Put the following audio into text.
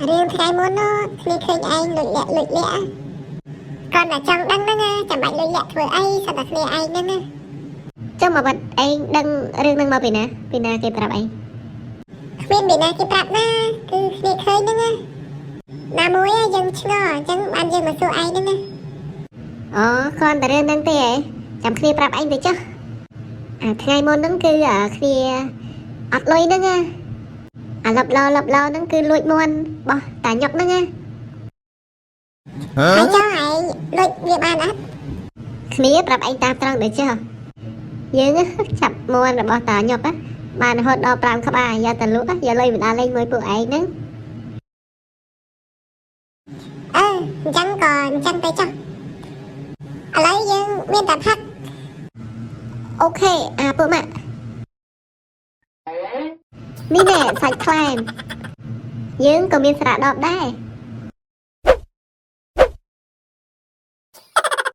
រឿងថ្ងៃមុននោះគ្នាឃើញឯងលួចលាក់លួចលាក់គាត់តែចង់ដឹងហ្នឹងណាចាំបាច់លួចលាក់ធ្វើអីសត្វតែគ្នាឯងហ្នឹងណា ចុះមកបាត់ឯងដឹងរឿងហ្នឹងមកពីណាពីណាគេប្រាប់ឯង គ្មានពីណាគេប្រាប់ណាគឺគ្នាឃើញហ្នឹងណាណាមួយយើងឆ្ងល់អញ្ចឹងបានយើងមកសួរឯងហ្នឹងណា អូគ្រាន់តែរឿងហ្នឹងទេឯងចាំគ្នាប្រាប់ឯងទៅចុះអាថ្ងៃមុនហ្នឹងគឺអាគ្នាអត់លុយហ្នឹងណាអាលឹបឡលឹបឡហ្នឹងគឺលួចមន់បោះតាញុកហ្នឹងណា ហើយចុះឯងលួចវាបានអត់ គ្នាប្រាប់ឯងតាមត្រង់ទៅចុះយើង ចាប់មន់របស់តាញុកណាបានរហូតដល់5ក្បាលយកទៅលក់យកលុយមកដើរលេងមួយពួកឯងហ្នឹង អឺអញ្ចឹងក៏អញ្ចឹងទៅចុះឥឡូវយើងមានតែផឹក OK អាពួកម៉ាក់នេះណែសាច់ខ្លែមយើងក៏មានស្រាដបដែរ